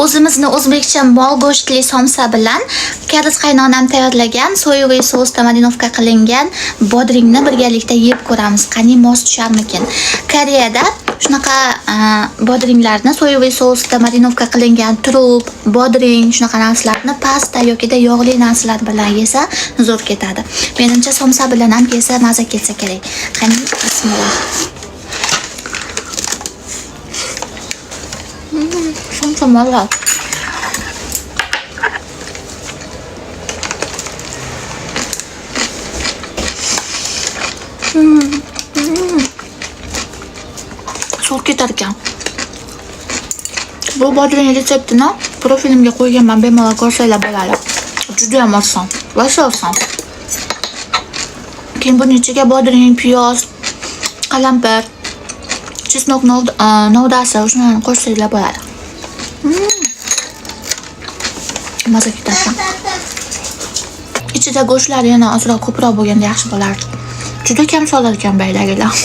O'zimizni o'zbekcha mol go'shtli somsa bilan koreys qaynonam tayyorlagan соевый sousda marinovka qilingan bodringni birgalikda yeb ko'ramiz. Qani mos tusharmikin? Koreyada shunaqa bodringlarni соевый sousda marinovka qilingan turp, bodring shunaqa narsalarni pasta yokida yog'li narsalar bilan yesa zo'r ketadi. Menimcha somsa bilan ham yesa maza ketsa kerak. Qani bismillah. Somsa maza. Zo'r ketar ekan. Bu bodring retseptini profilimga qo'yganman, bemalol ko'rsanglar bo'ladi. Juda ham oson, rosa oson. Keyin buning ichiga bodring, piyoz, qalampir, чеснок novdasi shularni qo'shsanglar bo'ladi. Maza ketar ekan. Ichida go'shtlari yana ozroq ko'proq bo'lganda yaxshi bo'lardi. Juda kam solar ekan bu yerdagilar.